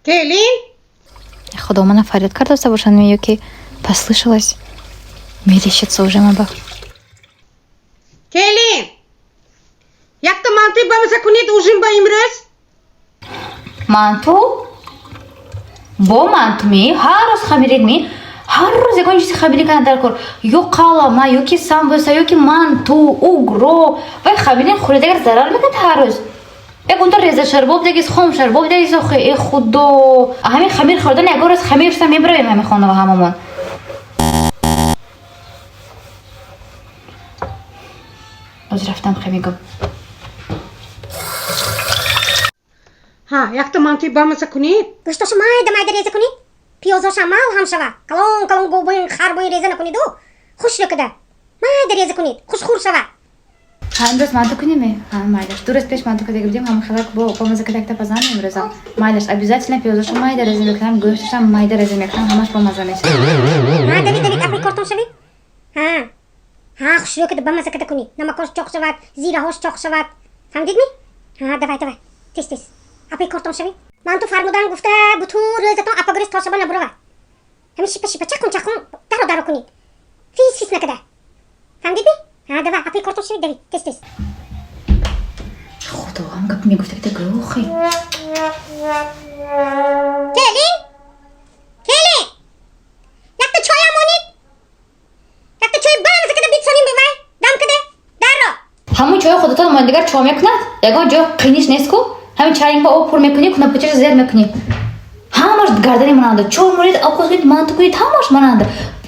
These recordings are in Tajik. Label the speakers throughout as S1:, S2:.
S1: Келин.
S2: Худо, мана фарёд кардаста бошанд ё ки послышалось, мерещится уже маба.
S1: Келин, якта мантуи бамаза кунед ужин ба имрӯз.
S2: Манту? Бо мантуми? Ҳар рӯз хамиред ми? Ҳар рӯз ягон чизи хамирӣ кана дар кор, ё қалама, ё ки самбуса, ё ки манту, угро. Вай хамирин хӯрида агар зарар мекунад. Ҳар рӯз ягонта реза шарбоб дагис, хом шарбоб дагис. Охи, э худо, ҳамин хамир хӯрдан, ягон рӯз хамир шуда мебароем ҳамин хонава ҳамамон. Боз рафтам, хе мегум.
S1: Ҳа, якта мантуи бамаза кунед.
S3: Гӯштошо майда майда реза кунед, пиёзоша мал ҳам шава, калон калон говбоин харбоин реза накунеду, хушро када майда реза кунед, хушхур шава.
S2: Ҳа, имрӯз манту кунем? Ҳа, майлаш. 2 рӯз пеш манту када будем, ҳама хелак бо бамаза када якта пазам имрӯзам. Майлаш, обязательно пиёзоша майда реза мекунам, гӯшташам майда реза мекунам, ҳамаш бамаза мешавад.
S3: Ҳа, давид, давид, апаи кортон шавед. Ҳа ҳа, хушрӯ када бамаза када кунед, намакош чоқ шавад, зираҳош чоқ шавад, фаҳмидедми? Ҳа, давай, давай, тез, тез апаи кортон шавед. Манту фармудан гуфта, бутун рӯзатон апагурез то шаба набуравад. Ҳамин шипа шипа, чақун чақун, даро даро кунед, фис фис накада, фаҳмидедми? Ҳа, давай, апаи кортон шавед, давид, тез, тез.
S2: Худо, ҳам гап мегуфта кида гӯхи.
S3: Келин, келин, якта чоям монед, якта чои бамаза када битсоним, бивай дам када дарро.
S2: Ҳамун чои худатон мо дигар чо мекунад? Ягон ҷо қиниш нест ку? Ҳамин чайникба об пур мекунӣ, кунапачаша зер мекунӣ. Ҳамаш гардани мананда. Чой мурид, овқат кунед, манту кунед, ҳамаш мананда.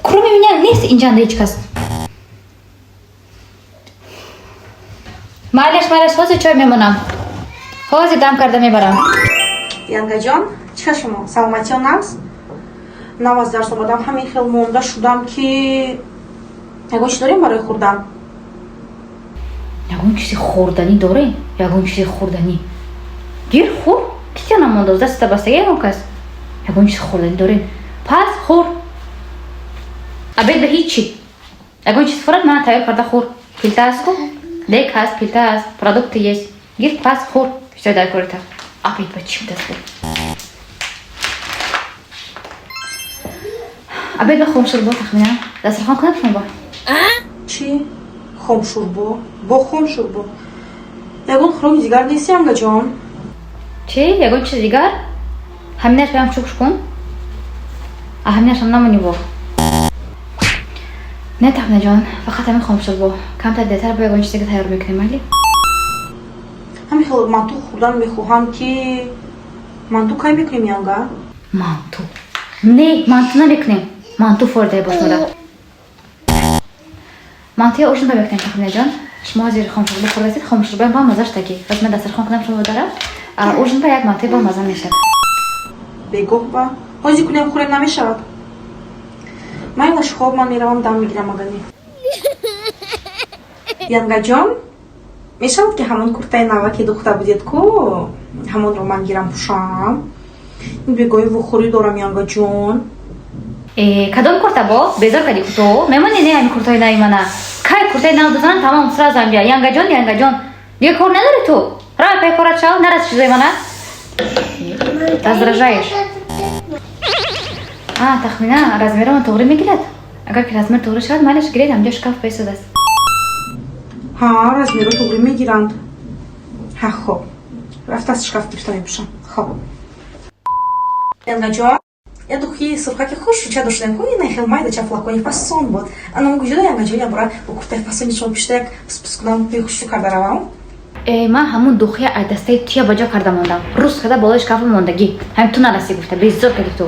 S2: Кроме меня нест инҷанда ҳеҷ кас. Майлаш, майлаш, ҳозир чой мемонам. Ҳозир дам карда мебарам.
S4: Янгаҷон, чӣ хел шумо? Саломатиён нағз? Нав аз дарс омадам, ҳамин хел монда шудам, ки ягон чиз дорем барои хӯрдан?
S2: Ягон чизи хӯрданӣ дорем? Ягон чизи хӯрданӣ. Гир, хӯр, китя намондоз, даста бастага ягон кас. Ягон чизи хӯрданӣ дорем? Пас хӯр. Обед ба ҳичи. Ягон чиз хӯрад, мана тайёр карда, хӯр. Пилта аст ку? Лек ҳаст, пилта ҳаст, продукты есть. Гир, пас хӯр. Всё, дар корита. Обед ба чӣ будааст? Обед ба хомшӯрбо, тахминан. Дастархон кунад шумо ба?
S4: Чӣ? Хомшӯрбо? Бо хомшӯрбо? Ягон хӯроки дигар нест, Янгаҷон?
S2: Чӣ? Ягон чизи дигар? Ҳаминаш баям чукш кун. А ҳаминашам намонӣ бо. Не, Тахминаҷон, фақат ҳамин хомшӯрбо. Камтар дертар бо ягон чиз дига тайёр мекунем, майли?
S4: Ҳамин хел манту хӯрдан мехоҳам, ки манту кай мекунем, Янга?
S2: Манту. Не, манту намекунем. Манту фордае бошмода. Мантуя ужин ба мекунем, Тахминаҷон. Шумо ҳозир хомшӯрбо хӯрдастед, хомшӯрбоям ба маззаш таги. Пас ман дастархон кунам шумо дара. Ужин ба як мантуи ба мазза мешавад.
S4: Бегоҳ ба ҳозир кунем, хӯрем, намешавад? Майлаш, хоб, ман меравам, дам мегирам агани. Янгаҷон, мешавад, ки ҳамон куртаи нава, ки духта будед ку, ҳамонро ман гирам, пӯшам? Бегоҳи вухӯрӣ дорам, Янгаҷон.
S2: Э, кадом курта бо? Безор кардӣ ту? Мемонӣ не ҳамин куртаи нави мана? Кай куртаи нав дузанам, тамом, сразу ҳамҷа. Янгаҷон, Янгаҷон. Дигар кор надорӣ ту? Равай пай корат шав, нарас чизои мана. Раздражаешь. А, тахмина, размеромон туғрӣ мегирад? Агар ки размер туғрӣ шавад, майлаш, гиред, ҳамҷо шкаф бесудааст.
S4: Ҳа, размеро туғрӣ мегиранд. Ҳа, хоб, рафта аз шкаф гирифта мепӯшам. Хоб, Янгаҷон, я духи сурхаки хушрӯча доштем ку, ина хел майдача флакони фасон буд. Анам куҷода, Янгаҷон? Ябора бо куртаи фасони шумо пишта як пуспус кунам, бӯи хушрӯ карда равам.
S2: Э, ман ҳамун духия аз дастаи туя ба ҷо карда мондам. Рӯз када болои шкафа мондагӣ. Ҳамин ту нарасӣ гуфта, безор кардӣ ту.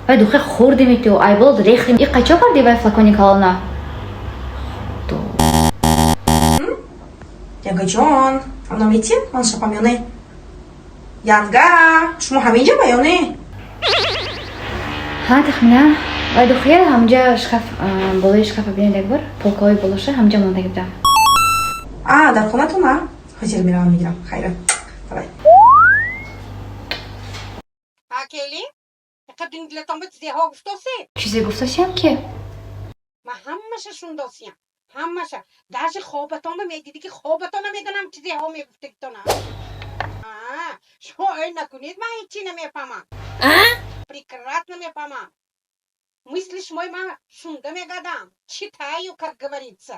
S2: Вай духия хӯрдими ту, айболот рехтим. И қачо кардӣ вай флакони калона? Худо.
S4: Янгаҷон, ана метин, ман шапам ё не? Янга, шумо ҳаминҷа ба ё не?
S2: Ҳа, тахмина, вай духия ҳамҷа шкаф, болои шкафа бинед як бор, полкаҳои болоша ҳамҷа мондагӣ будам.
S4: А, дар хонатон? А, ҳозир меравам, мегирам. Хайра, давай.
S1: Ҳа, келин, иқа дилатон ба чизеҳо гуфтосе?
S2: Чизе гуфтосиям ки?
S1: Ман ҳамаша шундосиям, ҳамаша, даже хобатонро медидӣ, ки хобатона медонам чизеҳо мегуфтагитона. Шумо ой накунед, ман ҳечи намефаҳмам. Прекрасно мефаҳмам. Мысли шумои ман шунда мегардам. Читаю, как говорится.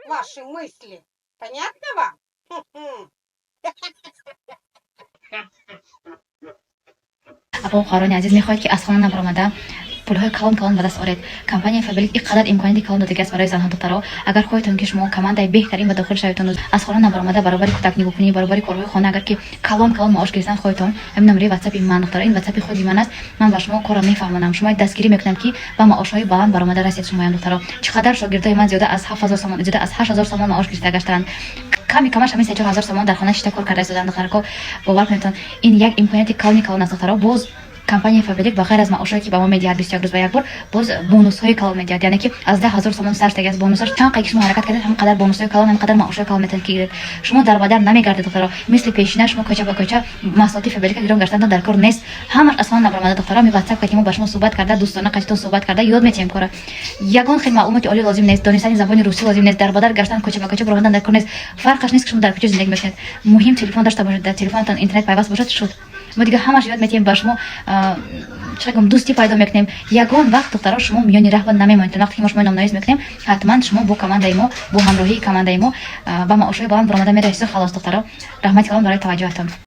S1: Ваши мысли. Понятно вам? Хм-хм.
S2: Апо, хоҳарони азиз, мехоҳед, ки аз хона набаромада пулҳои калон калон ба даст оред? Компанияи Фаберлик ин қадар имконияти калон додагиаст барои занҳо. Духтаро, агар хоҳедтон, ки шумо командаи беҳтарин ба дохил шаведтон, аз хона набаромада, баробари кӯдак нигоҳкунӣ, баробари корҳои хона, агар ки калон калон маош гирифтан хоҳедтон, ҳамин номери ватсапи ман, духтаро, ин ватсапи худи ман аст. Ман ба шумо корро мефаҳмонам, шумои дастгирӣ мекунам, ки ба маошҳои баланд баромада расед. Шумоям, духтаро, чӣ қадар шогирдои ман зиёда аз 7000 сомон, зиёда аз 8000 сомон маош гирифта гаштаанд. Ками камаш ҳамин 3-4 ҳазор сомон дар хона шита кор карда истоданд. Духтарако, бовар кунедтон, ин як имконияти калони калон аст. Духтаро, боз компанияи Фаберлик ба ғайр аз маошҳое, ки ба мо медиҳад 21 рӯз ба як бор, боз бонусҳои калон медиҳад, яъне ки аз 10 000 сомон сар шудагиаст бонусаш. Чанд қадр ки шумо ҳаракат кардед, ҳамон қадар бонусҳои калон, ҳамон қадар маошҳои калон метавонед, ки гиред. Шумо дар бадар намегардед, духтаро, мисли пешина шумо кӯча ба кӯча маҳсулоти Фаберлика гирон гаштанатон дар кор нест. Ҳамаш аз хона набаромада, духтаро, ами ватсап ки мо ба шумо суҳбат карда, дӯстона қачитон суҳбат карда, ёд метиҳем кора. Ягон хел маълумоти олӣ лозим нест, донистани забони русӣ лозим нест, дар бадар гаштан, кӯча ба кӯча баромадан дар кор нест. Фарқаш нест, ки шумо дар кӯча зиндагӣ мекунед. Муҳим телефон дошта бошед, дар телефонатон интернет пайваст бошад, шуд. Мо дига ҳамаш ёд метиҳем ба шумо, чӣ гум, дӯстӣ пайдо мекунем. Ягон вақт, духтаро, шумо миёни раҳба намемонед. Вақте ки мо шумо номнавис мекунем, ҳатман шумо бо командаи мо, бо ҳамроҳии командаи мо ба маошҳои баланд баромада мерасед. Халос, духтаро, раҳмати калон барои таваҷҷӯҳатон.